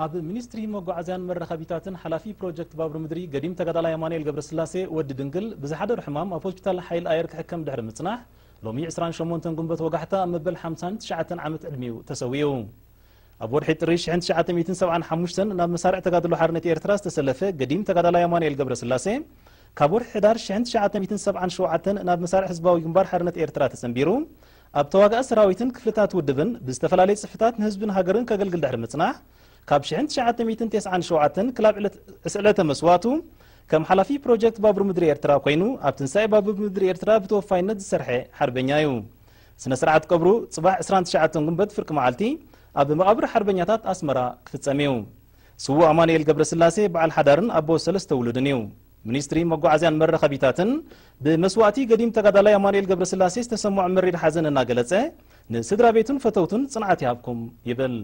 ኣብ ሚኒስትሪ መጓዓዝያን መራኸቢታትን ሓላፊ ፕሮጀክት ባቡር ምድሪ ገዲም ተጋዳላይ ኣማኑኤል ገብረስላሴ ወዲ ድንግል ብዝሓደሮ ሕማም ኣብ ሆስፒታል ሓይል ኣየር ክሕከም ድሕሪ ምጽናሕ፣ ሎሚ ዕስራን ሸሞንተን ጉንበት ወጋሕታ ኣብ መበል ሓምሳን ትሽዓተን ዓመት ዕድሚኡ ተሰዊኡ። ኣብ ወርሒ ጥሪ ሽሕን ትሽዓተ ሚእትን ሰብዓን ሓሙሽተን ናብ መሳርዕ ተጋድሎ ሓርነት ኤርትራ ዝተሰለፈ ገዲም ተጋዳላይ ኣማኑኤል ገብረስላሴ፣ ካብ ወርሒ ሕዳር ሽሕን ትሽዓተ ሚእትን ሰብዓን ሸውዓተን ናብ መሳርዕ ህዝባዊ ግንባር ሓርነት ኤርትራ ተጸንቢሩ፣ ኣብ ተዋጋኢ ሰራዊትን ክፍልታት ውድብን ብዝተፈላለየ ጽፍታት ንህዝብን ሃገርን ከገልግል ድሕሪ ምጽናሕ፣ ካብ ሽሕን ትሽዓተ ሚእትን ተስዓን ሸውዓተን ክላብ ዕለት ዕስዕለተ መስዋእቱ ከም ሓላፊ ፕሮጀክት ባቡር ምድሪ ኤርትራ ኮይኑ ኣብ ትንሳኤ ባቡር ምድሪ ኤርትራ ብተወፋይነት ዝሰርሐ ሓርበኛ እዩ። ስነ ስርዓት ቀብሩ ጽባሕ ዕስራን ትሽዓተን ጉንበት ፍርቂ መዓልቲ ኣብ መቓብር ሓርበኛታት ኣስመራ ክፍጸም እዩ። ስዉእ ኣማኑኤል ገብረስላሴ በዓል ሓዳርን ኣቦ ሰለስተ ውሉድን እዩ። ሚኒስትሪ መጓዓዝያን መራኸቢታትን ብመስዋእቲ ገዲም ተጋዳላይ ኣማኑኤል ገብረስላሴ ዝተሰምዖ መሪር ሓዘን እናገለጸ፣ ንስድራ ቤቱን ፈተውቱን ጽንዓት ይሃብኩም ይብል።